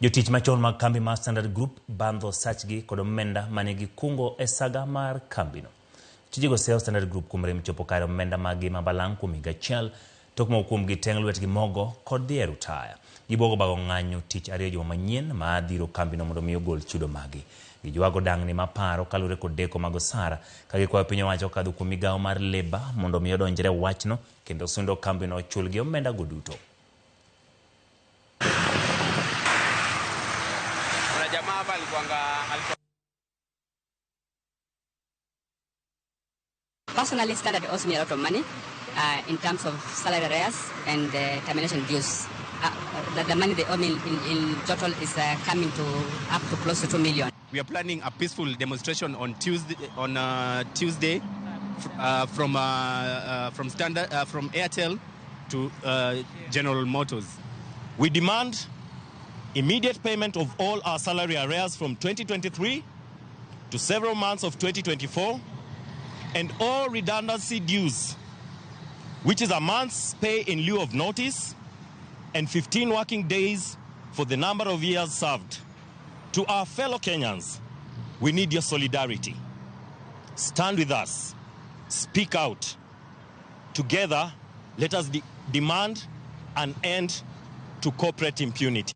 Jotich machon mag kambi mar Standard Group bandho sachgi kod omenda mane gikungo e saga mar kambino. Tijego seyo Standard Group kuom rem chopo kare omenda maggi ma balang' kuom higa achiel tok moko kuomgi teng' lwetgi mogo kod dhi e rutaya. Gibuogo bago ng'anyo tich ariyo juma manyien ma dhiro kambino mondo mi ogol chudo maggi. Giywago dang'ni maparo kalure kod deko mag osara ka gikwayo piny owacho kokadho kuom migawo mar Labour mondo mi odonjre e wachno kendo sundo kambino ochulgi omenda go duto. Kuna jamaa hapa alikuanga alikuwa Personally, Standard owes me a lot of money in terms of salary arrears and termination dues. The money they owe me in total is coming to up to close to 2 million. We are planning a peaceful demonstration on Tuesday, from Standard, from Airtel to General Motors. We demand immediate payment of all our salary arrears from 2023 to several months of 2024 and all redundancy dues, which is a month's pay in lieu of notice and 15 working days for the number of years served. To our fellow Kenyans, we need your solidarity. Stand with us. Speak out. Together, let us demand an end to corporate impunity.